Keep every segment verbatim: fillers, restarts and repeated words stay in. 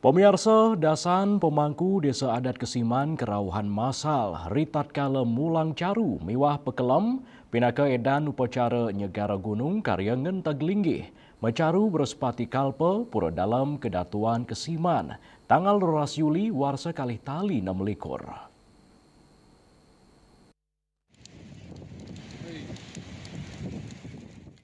Pamiarsa, dasan pamangku Désa Adat Kesiman karauhan masal ritatkala mulang caru miwah pakelem pinaka édan upacara nyegara gunung karya ngenteg linggih macaru Wrespati Kalpa Pura Dalem Kedatuan Kesiman, tanggal rolas Yuli warsa kalih tali enam likur.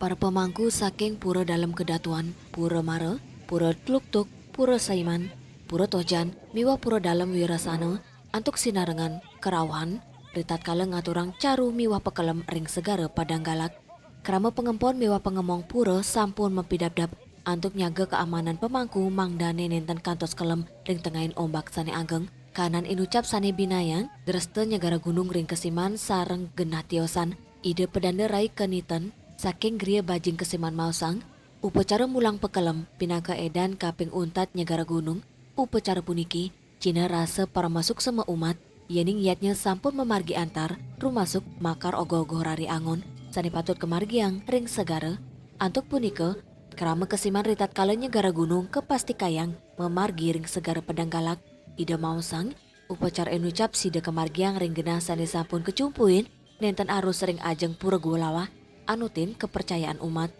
Para pamangku saking Pura Dalem Kedatuan, Pura Mara, Pura Tluktuk, Pura Saiman, Pura Tojan, miwah Pura Dalem Wirasana antuk sinarengan karauhan ritatkala ngaturang caru miwah pakelem ring Segara Padang Galak. Krama pangempon miwah pangemong pura sampun mapidabdab antuk nyaga kaamanan pamangku mangdané nénten kantos kelem ring tengahing ombak sané ageng. Kahanan inucap sané binayang, dresta nyegara gunung ring Kesiman sareng genah tiosan. Ida Pedanda Rai Keniten saking Griya Bajing Kesiman maosang, upacara mulang pakelem pinaka édan kaping untat nyegara gunung. Upacara puniki cihna rasa paramasuksema umat, yéning yadnya sampun mamargi antar, rumasuk makar ogoh-ogoh rari angon sané patut kamargiang ring segara. Antuk punika, krama Kesiman ritatkala nyegara gunung kapastikayang mamargi ring Segara Padang Galak. Ida maosang, upacara inucap sida kamargiang ring genah sané sampun kacumpuin, nénten arus ring ajeng Pura Gua Lawah, anutin kapercayaan umat.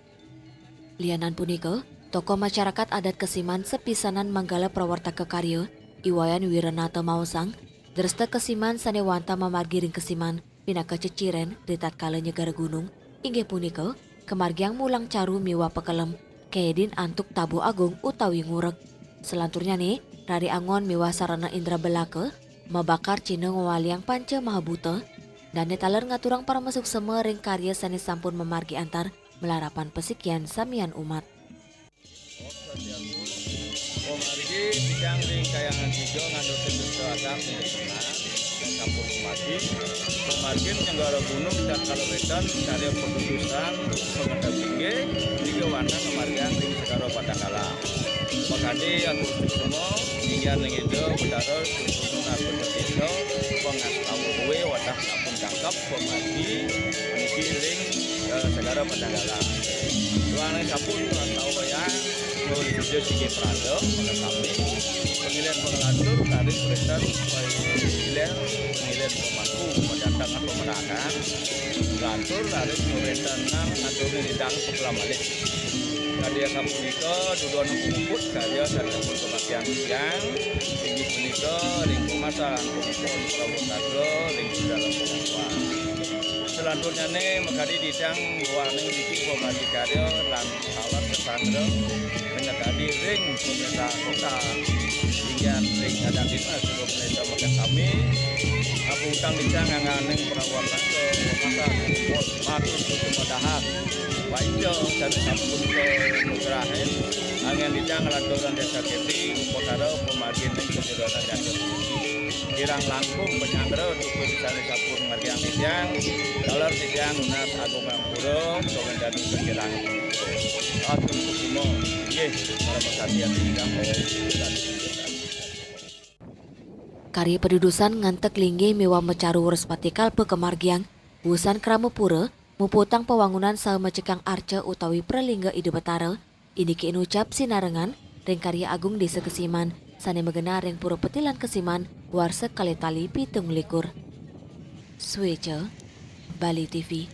Lianan punika, tokoh masyarakat adat Kesiman sapisanan manggala prawartaka karya, I Wayan Wiranata maosang, dresta Kesiman sané wantah mamargi ring Kesiman pinaka ceciren ritatkala nyegara gunung, inggih punika, kamargiang mulang caru miwah pakelem, kaédin antuk tabuh agung utawi ngurek. Salanturnyané, rari angon miwah sarana indra belaka, mabakar cihna ngwaliang panca mahabuta, dané taler ngaturang paramasuksema ring karya sané sampun mamargi antar, malarapan pasikian samian umat. Pamargi titiang ring Kahyangan Tiga nganutin dusta agam ring Kesiman, sampun pamargi. Pamargin nyegara gunung tatkala wénten karya padudusan, pangenteg linggih, tiga wantah ngamargiang ring Segara Padang Galak. Makadi atur suksma, inggihan ring Ida Betara Gunung Agung Tirta, pangastawa duwé wantah sampun jangkep pamargi niki ring, eh, Segara Padang Galak. Duaning sampun ngastawa wayang, nulis Ida sigi prada, maka sami. Pangilihan panglantur, tarik perintah, pangilihan, pangilihan pemangku, mendatangkan pemerahan. Lantur, tarik perintah enam, ngatur nidang, sebelah balik. Karya sapunika dudonan puput karya sané sampun kamargiang titiang, inggih punika ring pemasan, pemuput, prawartaka, ring dalam pengakuan. Salanturnyané makadi titiang ngwaning niki pamargi karya lan kawat sasandra, minakadi ring pemerintah kota, inggihan ring adat dinas, suluk neta makasami, ngapungkang titiang ngangganing prawartaka, pemasan, puput, matur suksma dahat. Paica sané sampun kanugrahin, anggén titiang nglanturang désa kéti, upakara pamargin ring kajeronan jati. Kirang langkung panyanggra duka sané sampun margiang titiang, taler titiang nunas agung ampura, kawendaning kakirang. Atur suksma, inggih, parama santi titiang, Om Santi. Karya padudusan ngenteg linggih miwah macaru Wrespati Kalpa kamargiang, wusan krama pura, muputang pawangunan saha macikang arca utawi pralingga Ida Betara, indike inucap sinarengan ring karya agung Désa Kesiman, sané magenah ring Pura Petilan Kesiman, warsa kalih tali pitung likur. Suéca, Bali T V.